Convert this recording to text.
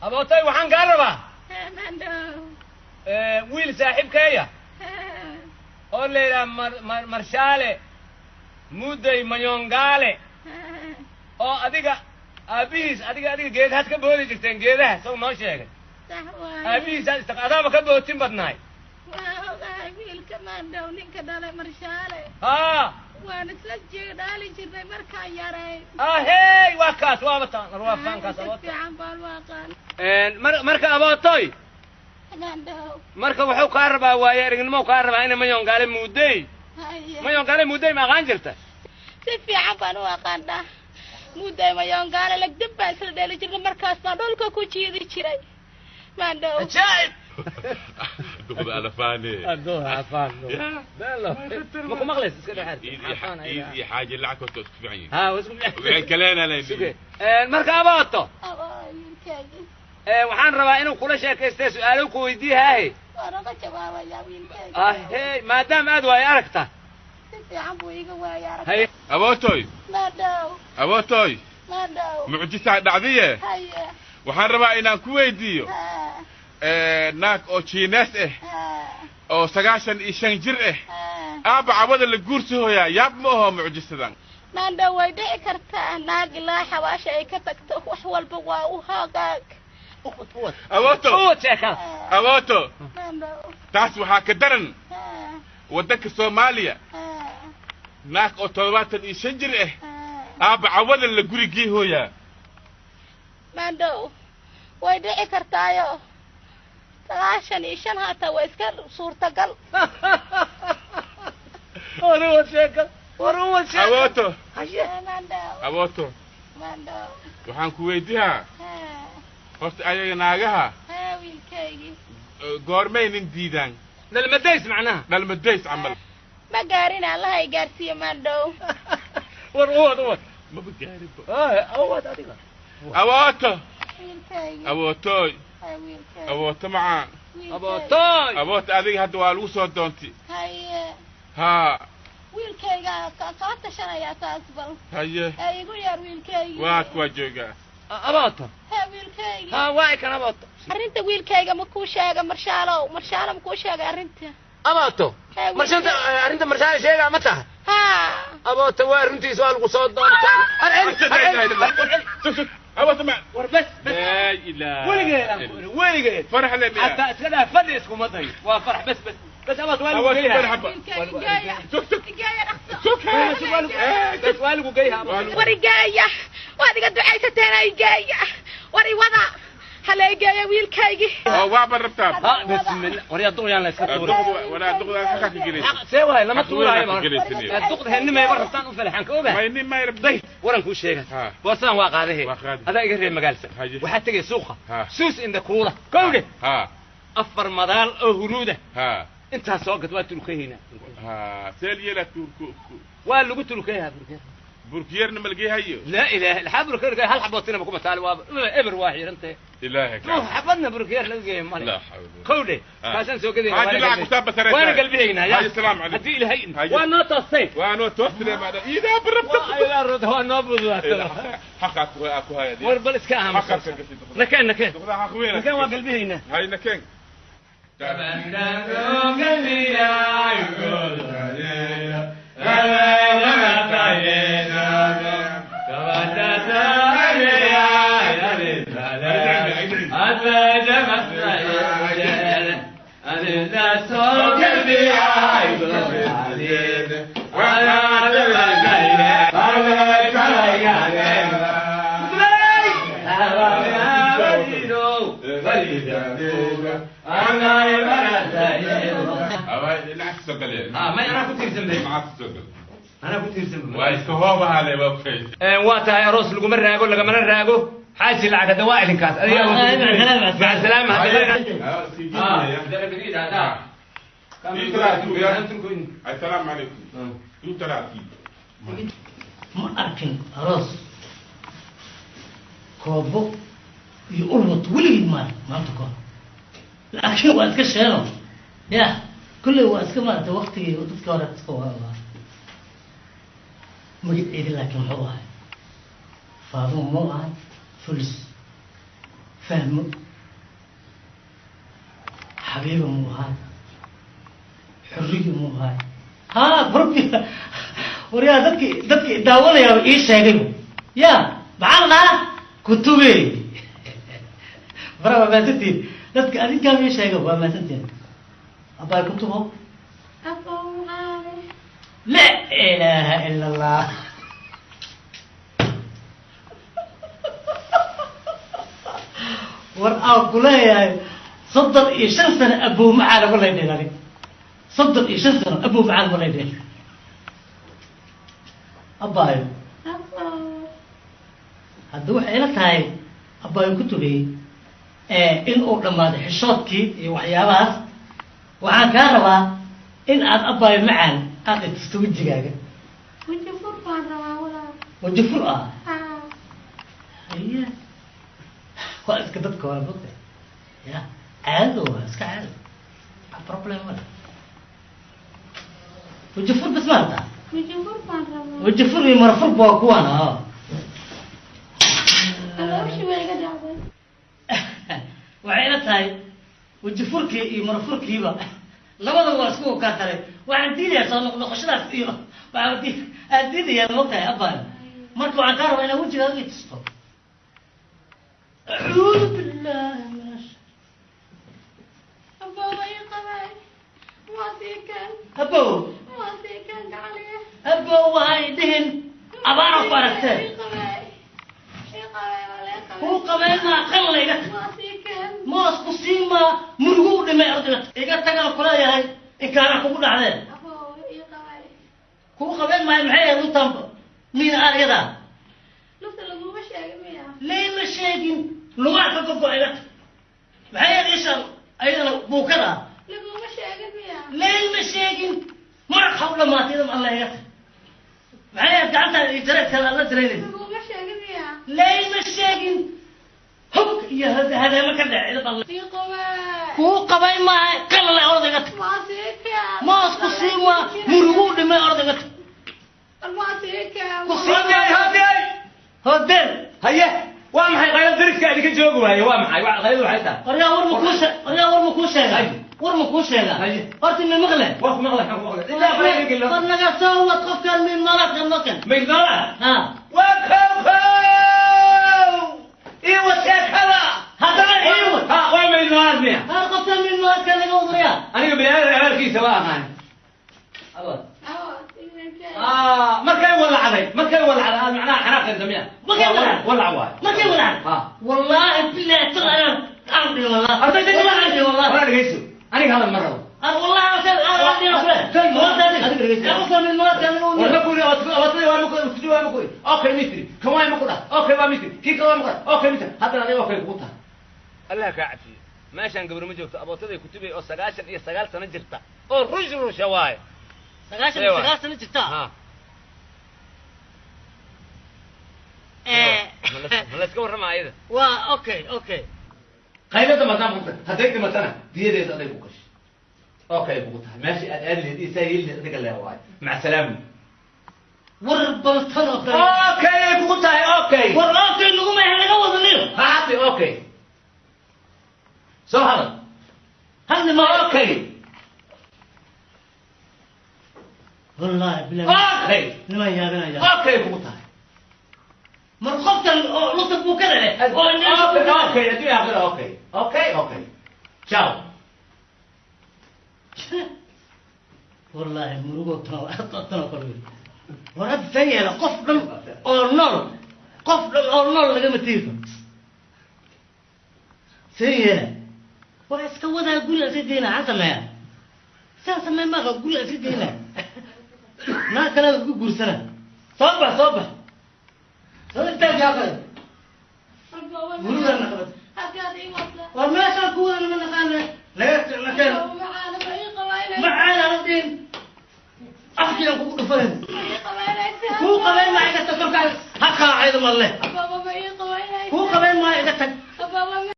Abootay, waxaan kaa rabaa Hee, Maandhow. Wiil saaxiibkeeya Hee. oo la yidhaha Marshaale Muday Mayongaale Hee. oo adiga aabihiis adiga geedahaad ka boodi jirteen, geedaha isagu noo sheegay. Sax waaye. Aabihiis aad istaq adaaba ka bootin badnaay. Waa ogahay wiilka Maandhow, ninka dhalay Marshaale. Haa. Waan isla dhaali jirnay markaan yarayn. Ahey, waa kaas, waaba taan waa faankaas. Si Abooto fiican baan u aqaan. Marka Abootoy, Maandhow. marka wuxuu kaa rabaa waaye aragnimo kaa rabaa ina Mayongaale Muudey. Haye. Mayongaale Muudey ma aqaan jirta? Si fiican baan u aqaanaa Muday Mayongaale. Lagdib baan isla dheeli jirnay, markaas baan dhulka ku jiidi jiray, Maandhow. Ajaa'ib. Duqda alafaane. Ma ku maqlays iska dhex. Iid iyo xaaje lacag horta isku fiican yihiin. Ha, waa isku wixii kaleena Suge. leen. Marka Abooto, Abaa, wiilkaygii. Waxaan rabaa inuu kula sheekayste, su-aalo ku weydiihaye. Waan uga jawaabayaa, wiilkayga. Ahey, maadaama aad waayo aragta. Si fiican buu iiga waaya arag. Haye. Abootoy. Maandhow. Abootoy. Maandhow. Mucjisaa dhacdiye. Haye. Waxaan rabaa inaan ku weydiiyo naag oo Jiinees ah oo 95 jir ah aabba cawada la guursi hooyaa. Yaab ma aho mucjisadan? Maandhow, way dhici kartaa. Naag ilaa xabaasha ay ka tagto wax walba waa u hagaag. Abooto. Uwad sheekada. Abooto. Maandhow. Taas waxaa ka daran waddanka Soomaaliya naag oo 75 jir ah aabba cawada la gurigii hooyaa. Maandhow, way dhici kartaayo 95 haataa waa iska suurtagal. War uwad sheekada, war uwad sheekada. Abooto. Haye. Maandhow. Abooto. Maandhow. Waxaan ku weydiihaa horta ayaga naagaha Hee, wiilkaygii. goormay nin diidaan? Dhalmadays macnaha. Dhalmadays camal. Ma gaarin, Allaha i gaarsiiye, Maandhow. War uwad, uwad. Maba gaarinba. Uwad adiga. Abooto. Wiilkaygii. Abootoy. Hee, wiilkaygii. Abooto macaan. Wiilkaygii. Abootoy. Abooto, adiga hadda waa lagu soo doonti. Haye. Haa. Wiilkayga kaa tashanayaa taas bal. Haye. Ee, igu yeer wiilkaygii. Waa kuwaa joogaa. Abooto. Hee, wiilkaygii. Ha, waa ikan Abooto. Arrinta wiilkayga ma kuu sheega Marshaalow? Marshaalo, ma kuu sheegay arrinta? Abooto. Hee. Marshanta arrinta Marshaale sheegaa ma taha? Haa. Abooto, waa runtiis, waa lagu soo doontay. Abooto ma War bes bes. Laa ilaaha. Weligeed aan ku iri, weligeed. Farax le miya? Xataa iska daa fadhi iskuma dayo, waa farax. Bes bes bes, Abooto, waa lagu Abooto. geeyaa. Marxaba. Wiilkayga geeya. Tug tug. Geeya dhaqso. Tug. Bes, waa lagu geeyaa, Abooto. War igeeya, waad iga ducaysateen, igeeya. War iwada, hala igeeya wiilkaygii. Oo waaba rabtaa. Ha, bismillah, war yaa duqyaan la iska tuuray. Duqda walaa duqda xaqa ka gelaysa. See waay, lama tuuraayo. Xaq weyn ka gelaysanaya. Duqda henimayba rabtaan u falaxaan ka ogaa. May nin may rabta. Day, waran kuu sheega. Ha. Boorsadan waa qaadahe. Waa qaadi. Adaa iga reer magaalsa. Haye. Waxaa tegay suuqa. Ha. Suus inda kuula kowdhe. Ha. Afar madaal oo huruuda Ha. intaas soo gad, waa tulkahaynaa. Ha, seel yeela turku. Waa lagu tulkayaa burkeer. Burkiyerna malgeehayo. Laa ilaaha, ilaa burkeer hal xabootina ma kuma taali, waa eber, waa xiirantay. Ilaahay ka ruux xabadna burkeer laga geeyo male. Laa xawla. Kowdhe. Ha. Kaasaan soo gadayna. Xaaji lacag ku soo basaraysaa. Waana galbihaynaa ya. Haye, salaam calaykum. Haddii Ilaahay Haye. waa noo toostay. Waa noo toosile maada iidaa barabta. Waa noo bududaata. Xaqa ku haya. War bal iska xaqa aamusa. ka gashay. Nakeen, nakeen. Duqda xaq weyn. Nakeen, waa galbihaynaa. Hay, nakeen. Waa tahay, aroos laguma raago, lagamana raago. Xaaji lacagada waa idinkaas. Adiga maca salaama. السلام عليكم. Ma arkin aroos koobo iyo ulwat weligii maarag maanta kahor, laakiin waa iska sheeno ya kolley, waa iska maaragtay waktigii dadka hore iska waa magaceedi, laakiin muxuu ahay? Faadumo muu ahay? Fulis. Fahmo xabiiba muu ahaay, xurriya muu ahaay. Haa, barbi waryaa, dadkii daawanayaaba ii sheegayba. Ya, maxaa la dhahaa? Kutube bara, waa mahadsantihin. Dadka adinkaaba ii sheegay, waa mahadsantihin. Abaay kutubo. Abow macaane. La ilaaha ila Allah. War aan ku leeyahay, 35 sano abow macaana ma lay dhihin. Anig 35 sano abow macaan ma lay dhihin. Abaayo. Abow. Hadda waxay ila tahay, abaayo ku tubeyey, in uu dhammaaday xishoodkii iyo waxyaabahaas. Waxaan kaa rabaa in aad, abaayo macaan, aad itusto wejigaaga. Weji fur baan rabaa, walaal. Weji fur ah? Haa. Haye, waa iska dadka hore mogta ya, caado waa iska caado, wax problem male. Weji fur bas maarta. Weji fur baan rabaa. Weji fur iyo mara furba waa kuwaan ah. Alooshii way iga dhacday. Waxay ila tahay weji furkii iyo mara furkiiba labada waa isku kaa taray. Waxaan diidayaa soo noqnoqoshadaas iyo waxaan aan diidayaa, mogtahay, abaayo. Marka waxaan kaa rabaa inaad wejigaaga i tusto. Acuudu billahi min ash Abooba ii qabay. Waa sii kan. Abow. Waa sii kan gacaliya. Abow, waxay dhihin abaara ku aragteen. Ii qabay. Ii qabay, waa lee qabay. Kuu qabeen maa, qalala iga tag. Waa sii kan. Moos ku sii maa, murugu u dhimay. Ardayga iga tagana kuleeyahay, inkaana kugu dhacdeen. Abooba ii qabay. Kuu qabeen maayo. Maxay ahayd intaanba miina aaryadaa? Lugta laguma sheegin miya? Layma sheegin. Lugaha ka gogo, iga tag. Maxay ahayd isha ayadana buukada ah? Laguma sheegin miya? Layma sheegin. Maraq ha u dhamaatay idam alla, iga tag. Maxay ahayd gacantaada iyo jareedkaada aad la jaraynaysa? Laguma sheegin miya? Layma sheegin. Hog iyo hadeemo ka dhec idam alla. Ii qabay. Kuu qabay maaha, qalale, orod iga tag. Waa sii kan. Moos ku sii maa, murugu u dhimay, orod iga tag. Waa sii kan. Ku sii maa hodeen. Haye, waa maxay qaylo dariska idinka joogi waaye? Waa maxay qayladu waxay tahay? Qoryaa, war ma kuu qoryaa, war ma kuu sheega? Haye. War ma kuu sheega? Haye. Horta mi maqle? Waa ku maqlay, waxaan ku maqlay ilaa faraga gelino. War naga soo wad qofkan min noolaadka nokan. Maydnoola. Ha. Waa kow kow iwa sheekada. Haddana iiwa. Ha, waa maydnoolaad miya? Har qofkan min noolaadka naga wadriyaa. Aniga bini aadam abaalkiisa waa aqaan. Awo, sii kan. Ah, markay walacday aad macnaha xanaaqaysa miya? Markay walacday. Walac waay. Markay wadaan. Ha. Wallaahi billahi tal ayaan aan dhihi wallahi. Arday. Wallahi aan dhihi wallahi. Wala dhegeyso, aniga hadal ma rabo. Ar wallahi aan aan dhihi kule. Qofkan min noolaadka naga war ma wadriyaa. kuri watada waa maku isku waa maku okay mitri kan waa maku dhah okay waa mitri kii kale waa maku dhah okay mitri haddana adiga okay kugu tahay. Allah kaa cafiyo. Meeshaan gabar ma joogto, abootaday kutubay oo 99 sano jirta oo rush rusha waaye. 99 sano jirta. Ha. Ma la iska warramaa ayada? Waa okay. Qaylada maadaama ku hadday dhimatana diyadeeda aday ku gashay, okay kugu tahay. Meeshii aad aadi lahayd iyo saa yeeli lahayd adiga lee waaye. Maca salaama. War baltan oo kale. Okay ay kugu tahay, okay. War okay naguma ahe, naga wadaniyo. Ha, okay, soo hadal. Hadli ma. Okay. Wallaahi billahi. Okay. Niman yaabinaya. Okay kugu tahay. Mar qofkan oo lugta buukada leh oo indhaha okay buukada leh. Okay, adduun aakhira. Okay, ciao. Wallaahi murugo tan oo kale wey. War hadda san yeela, qof dhan oo nool, qof dhan oo nool lagama tegi karo. San yeela, waa iska wadaa guriga iska geynaa. Maxaan sameeyaa? Saan samey maaqa, guriga iska geynaa, naa kalena isku guursana. Soo bax, soo bax, soo istaag yaa kale. Abooba. Murugaa naqbad. Halkaad ii wadda. War meeshaan ku wadana ma naqaana, naga nakeen. Abooba macaana ma ii qabaynaysaa? Macaana la dhihin, afkiinan kugu dhufanin. Ma ii qabaynaysaa? Kuu qabayn maa, iga takorkaan ha qaacaydo malle.